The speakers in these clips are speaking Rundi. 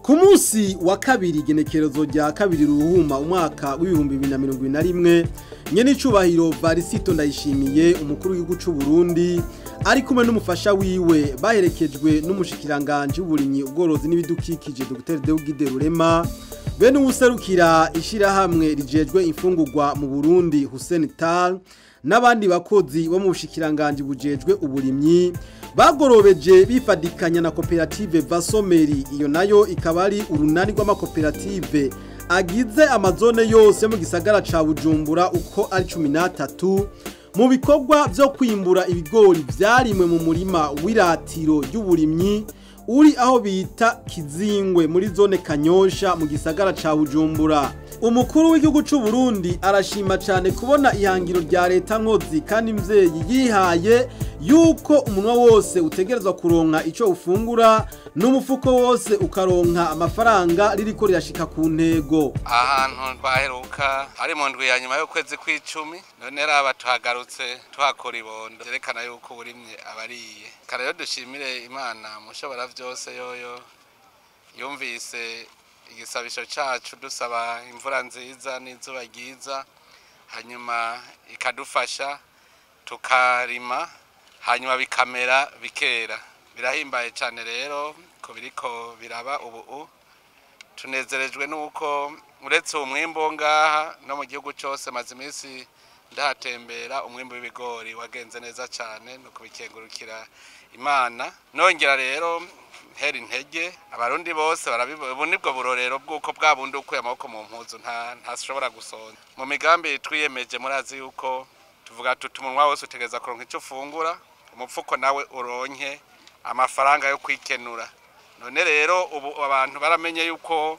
Ku munsi wa kabiri, igenekerezo rya 2 Ruhuma umwaka w'2021, nyenicubahiro Varisito Ndayishimiye, umukuru w'igihugu c'u Burundi, ari kumwe n'umufasha wiwe, baherekejwe n'umushikiranganje w'uburimyi, ubworozi n'ibidukikije, Dr Deugide Rurema, be n'uwuserukira ishirahamwe rijejwe imfungurwa mu Burundi, Hussein Tal, n'abandi bakozi bo mu bushikiranganje bujejwe uburimyi, bagorobeje bifadikanya na koperative Vasomeri. Iyo nayo ikaba ari urunani rw'amakoperative agize amazone yose mu gisagara ca Bujumbura uko ari 13, mu bikorwa vyo kwimbura ibigori vyarimwe mu murima w'iratiro ry'uburimyi uri aho bita Kizingwe muri zone Kanyosha mu gisagara ca Bujumbura. Umukuru w'igihugu c'u Burundi arashima cyane kubona ihangiro rya leta nkozi kandi mvyeyi yihaye yuko umunwa wose utegerezwa kuronka ico ufungura n'umufuko wose ukaronka amafaranga ririko rirashika ku ntego. Ahantu twaheruka hari mu ndwi ya nyuma y'ukwezi kw'icumi, none raba tuhagarutse tuhakora ibondo, vyerekana yuko uburimye abariye. Kare rero dushimire Imana mushobora vyose, yoyo yumvise igisabisho cacu dusaba imvura nziza n'izuba ryiza, hanyuma ikadufasha tukarima, hanyuma bikamera bikera. Birahimbaye cyane rero ko biriko biraba ubu. Tunezerejwe nuko uretse umwimbo ngaha no mu gihugu cyose, maze iminsi ndahatembera, umwimbo w'ibigori wagenze neza cyane, no kubikengurukira Imana. Nongera rero ntera intege abarundi bose, ubu nibwo burorero bw'uko bwa bundi ukuye amaboko mu mpuzu ntashobora gusonza. Mu migambi twiyemeje, murazi yuko tuvuga tuti umunwa wose utegereza kuronka icyo ufungura, umupfuko nawe uronke amafaranga yo kwikenura. None rero ubu abantu baramenye yuko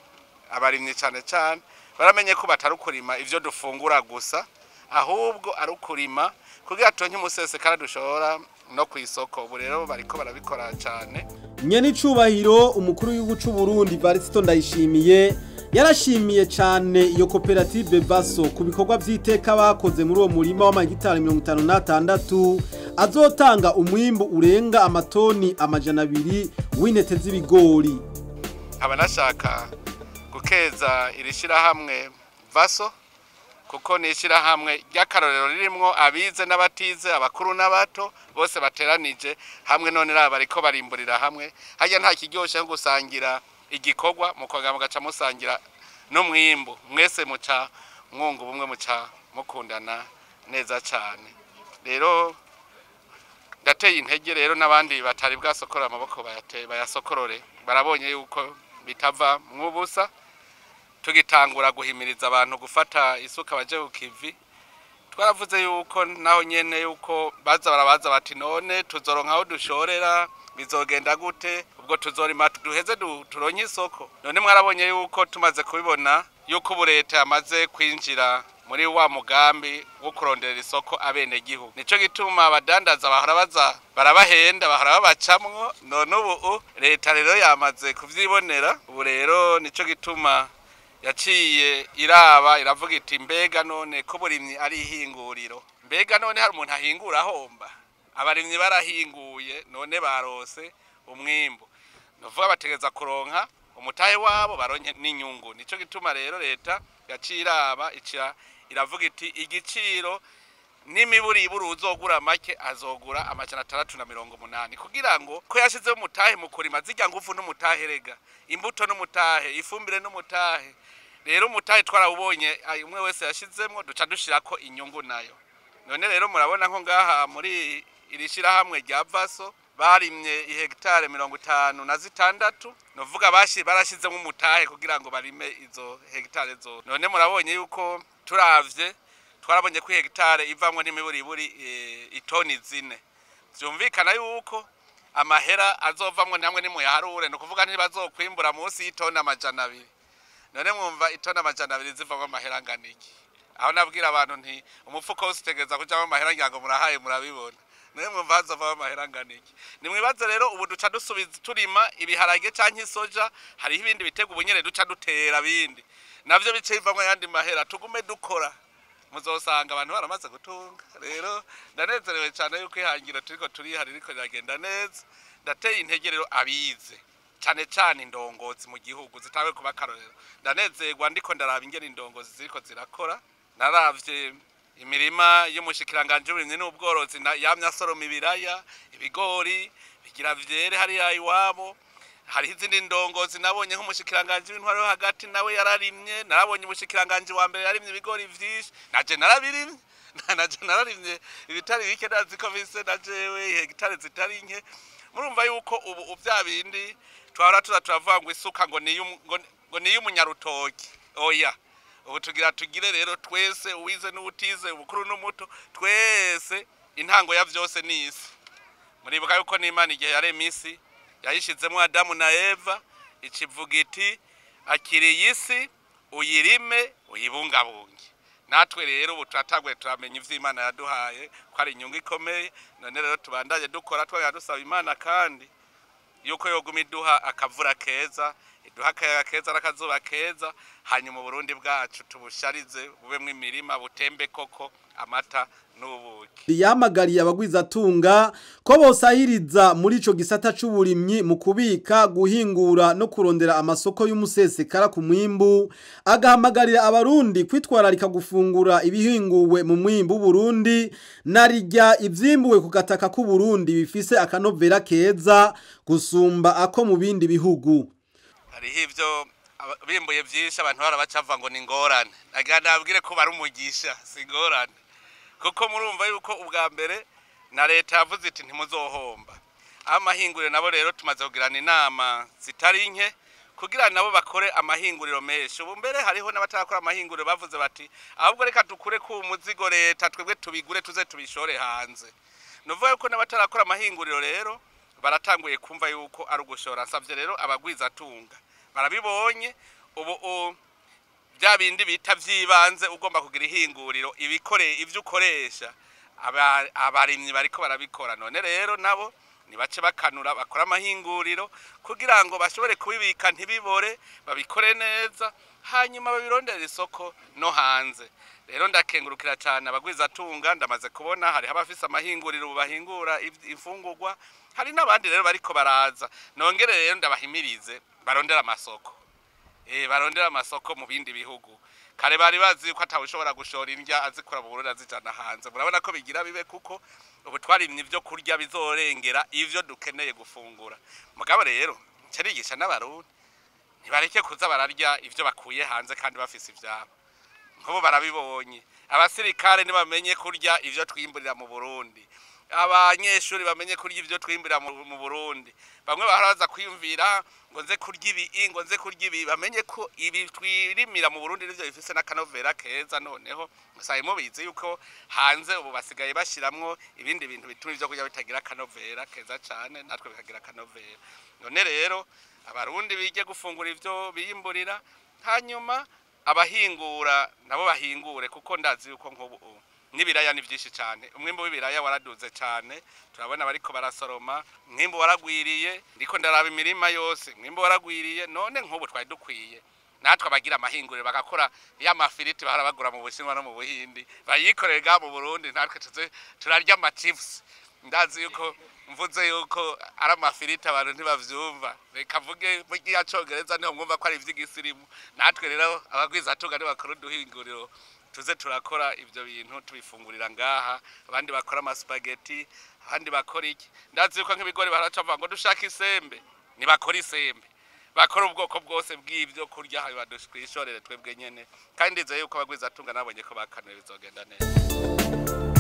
abarimyi cyane cyane baramenye ko batari ukurima ivyo dufungura gusa, ahubwo ari ukurima kugira turonke umusesekara dushora no ku isoko. Ubu rero bariko barabikora cyane. Nyenicubahiro umukuru w'igihugu c'u Burundi Varisito Ndayishimiye yarashimiye cyane iyo koperative Vaso ku bikorwa vy'iteka bakoze muri uwo murima w'amahegitari 56 azotanga umwimbu urenga amatoni 200 w'intete z'ibigori. Nkaba nashaka gukeza iri shirahamwe Vaso, kuko ni ishirahamwe ry'akarorero ririmwo abize n'abatize, abakuru n'abato, bose bateranije hamwe. None raba bariko barimburira hamwe. Harya nta kiryoshe nko gusangira igikorwa, mukaga mugaca musangira n'umwimbu, mwese muca mwunga ubumwe, muca mukundana neza cyane. Rero ndateye intege rero n'abandi batari bwasokora amaboko bayasokorore, barabonye yuko bitava mw'ubusa. Tugitangura guhimiriza abantu gufata isuka baje ku kivi, twaravuze yuko naho nyene yuko baza barabaza bati: "None tuzoronka aho dushorera? Bizogenda gute? Ubwo tuzorima duheze turonke isoko?" None mwarabonye yuko tumaze kubibona yuko ubu leta yamaze kwinjira muri wa mugambi wo kurondera isoko abenegihugu. Nico gituma abadandaza bahora baza barabahenda, bahora babacamwo. None ubu leta rero yamaze kuvyibonera. Ubu rero nico gituma yaciye iraba, iravuga iti: "Mbega none ko burimyi ari ihinguriro, mbega none hari umuntu ahingura ahomba?" Abarimyi barahinguye, none barose umwimbu, nuvuga bategeza kuronka umutahe wabo, baronke n'inyungu. Nico gituma rero leta yaciye iraba, icira iravuga iti: "Igiciro n'imiburiburi uzogura make azogura 680," kugira ngo ko yashizeho umutahe mu kurima, zirya ngufu n'umutahe rega, imbuto n'umutahe, ifumbire n'umutahe. Rero umutahe twarawubonye umwe wese yashizemwo, duca dushirako inyungu nayo. None rero murabona nko ngaha muri iri shirahamwe rya Vaso barimye ihegitare 56, novuga barashizemo umutahe kugira ngo barime izo hegitare zo. None murabonye yuko turavye, twarabonye ko hegitare ivamwo n'imiburiburi itoni 4. Vyumvikana yuko amahera azovamwo namwe nimuyaharure, ni ukuvuga ntibazokwimbura munsi y'itoni 200. None mwumva itoni 200 zivamwo amahera angana iki? Aho nabwira abantu nti umufuko wose utegereza kujamwo amahera, ngira ngo murahaye murabibona. None mwumva hazovamwo amahera angana iki? Nimwibaze rero ubu duca dusubiza turima ibiharage canke isoja, hariho ibindi biterwa ubu nyene duca dutera, bindi navyo bice bivamwo ayandi mahera. Tugume dukora, muzosanga abantu baramaze gutunga. Rero ndanezerewe cyane yuko ihangiro turiko turiha ririko riragenda neza. Ndateye intege rero abize. Cane cane indongozi mu gihugu zitawe kuba akarorero. Ndanezerwa ndiko ndaraba ingene indongozi ziriko zirakora. Naravye imirima y'umushikiranganje w'uburimyi n'ubworozi yamye asoroma ibiraya, ibigori bigira vyere hariya iwabo. Hariho izindi ndongozi nabonye nk'umushikiranganje w'intwaro yo hagati nawe yararimye, narabonye umushikiranganje wa mbere yarimye ibigori vyinshi, naje narabirimye, naje nararimye ibitari bike, ndazi ko bise na jewe hegitare zitari nke. Murumva yuko ubu vya bindi twahora tuza turavuga ngo isuka ngo ni y'umunyarutoki, oya. Ubu tugira tugire rero twese, uwize n'uwutize, ubukuru n'umuto, twese intango ya vyose ni isi. Muribuka yuko n'Imana igihe yaremye isi yayishizemo Adamu na Eva, ikivuga iti akiriye isi uyirime uyibungabunge. Natwe rero ubu turatanguye turamenya ivyo Imana yaduhaye ko ari inyungu ikomeye. None rero tubandanye dukora, twongera dusaba Imana kandi yuko yoguma iduha akavura keza, iduha akayaga keza n'akazuba keza, hanyuma Uburundi bwacu tubusharize bubemwo imirima, butembe koko amata n'ubuki. Yahamagariye abagwizatunga ko bosahiriza muri ico gisata c'uburimyi mu kubika, guhingura no kurondera amasoko y'umusesekara ku mwimbu. Agahamagarira abarundi kwitwararika gufungura ibihinguwe mu mwimbu w'Uburundi, narirya ivyimbuwe ku gataka k'Uburundi bifise akanovera keza gusumba ako mu bindi bihugu. Hariho ivyo bimbuye vyinshi abantu barabacava ngo ni ingorane. Nagira ndababwire ko bari umugisha, si ingorane. Kuko murumva yuko ubwa mbere na leta yavuze iti ntimuzohomba. Amahinguriro nabo rero tumaze kugirana inama zitari nke kugira nabo bakore amahinguriro menshi. Ubu mbere hariho n'abatarakora amahinguriro bavuze bati ahubwo reka dukure ku muzigo leta twebwe tubigure tuze tubishore hanze. Nuvuga yuko n'abatarakora amahinguriro rero baratanguye kumva yuko ari ugushora. Nsavye rero abagwizatunga barabibonye ubu bya bindi bita vyibanze, ugomba kugira ihinguriro ibikore ivyo ukoresha, abarimyi bariko barabikora. None rero nabo nibace bakanura bakora amahinguriro kugira ngo bashobore kubibika ntibibore, babikore neza, hanyuma babirondere isoko no hanze. Rero ndakengurukira cyane abagwizatunga, ndamaze kubona hariho abafise amahinguriro ubu bahingura imfungurwa, hari n'abandi rero bariko baraza. Nongere rero ndabahimirize barondera amasoko. Barondera amasoko mu bindi bihugu. Kare bari bazi ko atawushobora gushora indya azikura mu Burundi azijana hanze. Murabona ko bigira bibe, kuko ubu twarimye ivyo kurya bizorengera ivyo dukeneye gufungura. Mugabo rero carigisha n'abarundi ntibareke kuza bararya ivyo bakuye hanze kandi bafise ivyabo. Nkubu barabibonye. Abasirikare ntibamenye kurya ivyo twimburira mu Burundi. Abanyeshuri bamenye kurya ivyo twimburira mu Burundi. Bamwe bahora kwiyumvira ngo nze kurya ibi, ngo nze kurya ibi, bamenye ko ibi twirimira mu Burundi nivyo bifise n'akanovera keza. Noneho musaye mubizi yuko hanze ubu basigaye bashiramwo ibindi bintu bituma ivyo kurya bitagira akanovera keza cane, natwe bikagira akanovera. None rero abarundi bige gufungura ivyo biyimburira, hanyuma abahingura nabo bahingure, kuko ndazi yuko nkubu n'ibiraya ni vyinshi cyane. Umwimbu w'ibiraya waraduze cyane, turabona bariko barasoroma, umwimbu waragwiriye, ndiko ndaraba imirima yose, umwimbu waragwiriye. None nkubu twari dukwiye natwe abagira amahinguriro bagakora ya mafiriti bahora bagura mu Bushinwa no mu Buhindi, bayikorera mu Burundi, natwe tuze turarya ama chips. Ndazi yuko mvuze yuko ari amafiriti abantu ntibavyumva, reka mvuge mu gihe niho mwumva ko ari ivy'igisirimu. Natwe rero abagwizatunga ntibakora uduhinguriro, tuze turakora ivyo bintu tubifungurira ngaha, abandi bakora amaspaghetti, abandi bakora iki. Ndazi yuko nk'ibigori baraca bavuga ngo dushaka isembe, ntibakora isembe, bakora ubwoko bwose bw'ivyo kurya, hanyuma twishorere twebwe nyene. Kandi ndizeye yuko abagwizatunga nabonye ko bakanuye bizogenda neza.